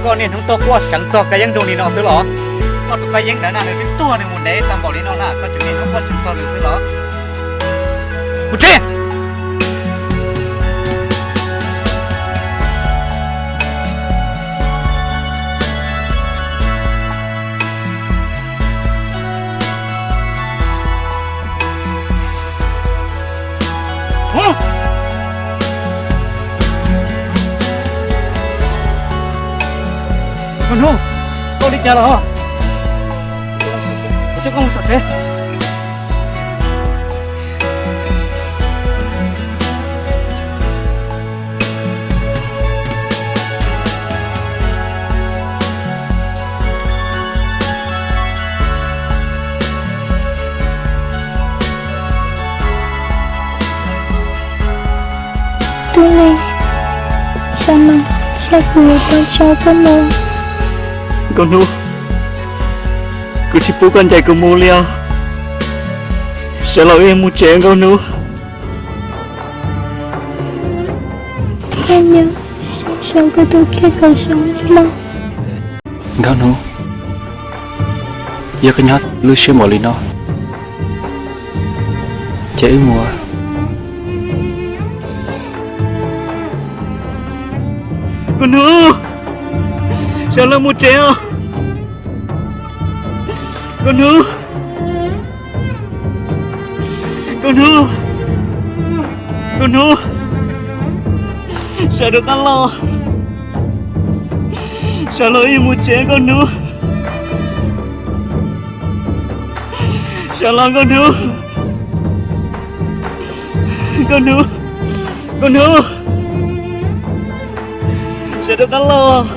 Koj niaj hnub tuaj quaj seev txog Kab Yeeb zoo li no xwb los? Koj tus Kab Yeeb ntawd na nws twb tuag nws mus ntev tau npaum li no na, koj tseem niaj hnub quaj seev txog nws xwb los? Mus tsev! Nkauj hnub, koj li cas los? Kuv coj koj mus saum tsev. Tub Lis, xyov mas tsiab kuv yuav tau tso koj mus. Nkauj hnub, kuv tsis pub koj ncaim kuv mus li os. Sawv los wb mus tsev Nkauj hnub. Koj nyob, sawv koj tuaj kiag kom zoo los. Nkauj hnub, yog koj nyob lub siab npaum li no, ces wb mus. Nkauj hnub, sawv los mus tsev os. Nkauj hnub, Nkauj hnub, Nkauj hnub, sawv rov qab los, sawv los wb mus tsev Nkauj hnub, sawv los Nkauj hnub, Nkauj hnub, Nkauj hnub, sawv rov qab los.